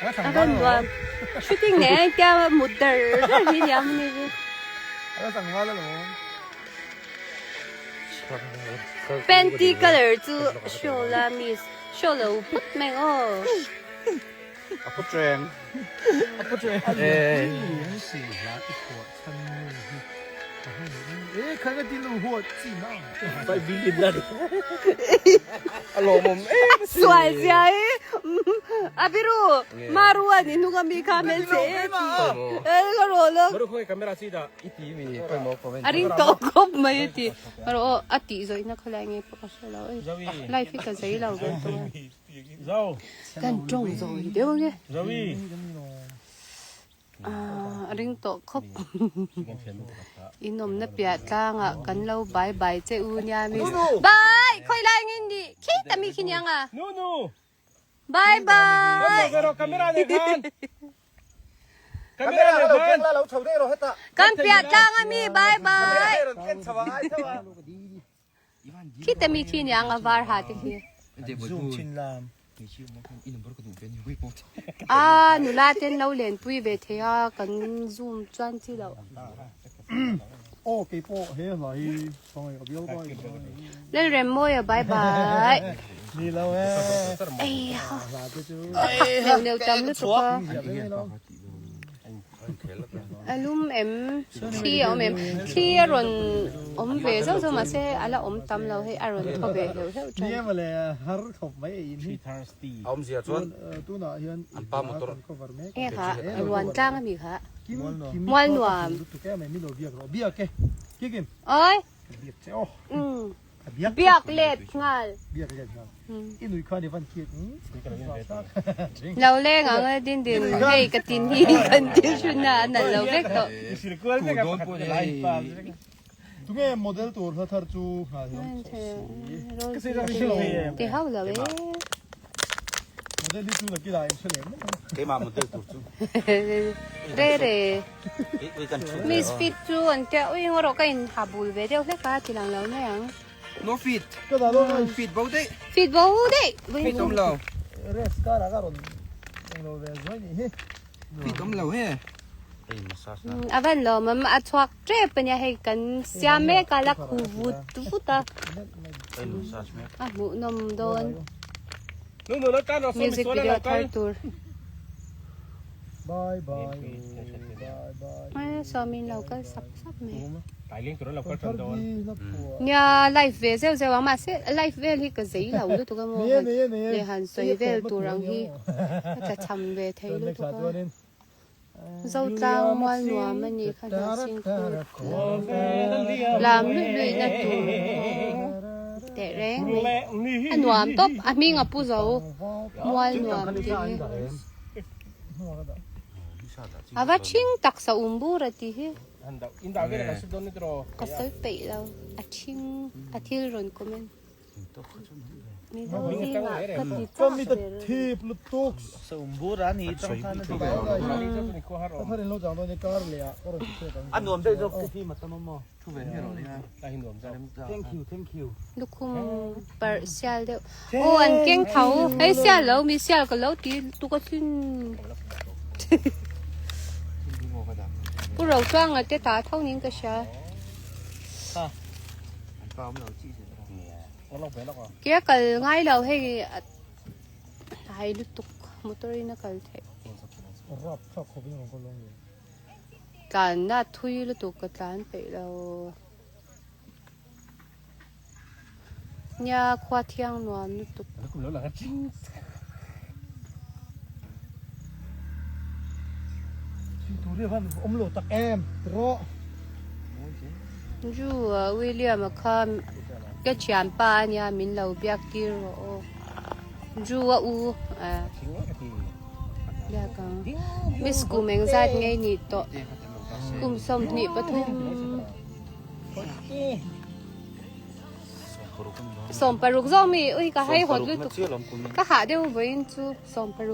A van nuam. Shooting nei a intia mut dar dar hi nia hmun hi. Panty colour chu show la miss show lo phawt mai ang aw. Sual zia hi a biru maru a ni hnung ami kha hmelchhe em ka rawh lo a ring tawh khawp mai a ti ka rawh aw a tih zawihna khawlai nge pawh ka hre lo life hi ka zei lo ve tawh a kan tawng zawi deuh ange. A ring tawh khawp. In awmna piah tlangah kan lo bye bye che u nia miss. Bye! Khawi lai ngin nih khi ta mi khi niang a. Bye bye! Kan piah tlang a mi bye bye! Khi te mi khi niang a var ha te khi. A nula ten lo len pui ve thei a kan zoom chuan chi loh. Lalremmawia bye bye. Eiha a thak neuh neuh tam lutuk a. A lum em thli a awm em thli a rawn awm ve zauh zauh mahse a la awm tam lo hei a rawn thaw ve hleuh hleuh tan. Nge kha ruan tlang a mi kha mual nuam oi umm. Biak let nghal. Lo leng ang a din din hei ka tin hi kan thil hrin a a nalh lo vek tawh. Ti hauh lo e. Re re. Misfit chu an tia ui ngaw rawh ka in ha bul ve deuh hlek a ti lang lo mai ang. No fit. Fit bo daih. Fit bo daih. Fit awm lo. Fit awm lo he. A van lawm awm a chhuak tep ania hei kan siam mek a la khu vut vut a. A hmuhnawm dawn. Music video thar tur. Sawmin lo kal sap sap mai. Nia live ve zeuh zeuh ang mahse live vel hi ka zei lo lutuk a maw leh han sawi vel tur ang hi ka tla cham ve thei lutuk a. Zotlang mual nuam a nih kha Hnahsingkhur lam luih luih na tur teh reng mai a nuam tawp a hming a pu zo mual nuam tih hi a va thing tak sa um bur a tih hi ka sawi peih lo a thing a thil rawn comment. Lukhum parh sial deuh aw an keng tho hei sial lo mi sial ka lo ti tuk a thin Pu Rochuanga te ta tho niin ka hria. Ke a kal ngai lo hei hnai lutuk motor in a kal theih tlan na thui lutuk ka tlan peih lo nia khua thiang nuam lutuk. Ju William a kha ka thianpa a nia min lo biak tir rawh aw Ju a u biak ang Miss kum engzat ngei nih tawh kum 23. 60 zawk mi ui ka haihawt lutuk ka hah deuh vawiin chu 60.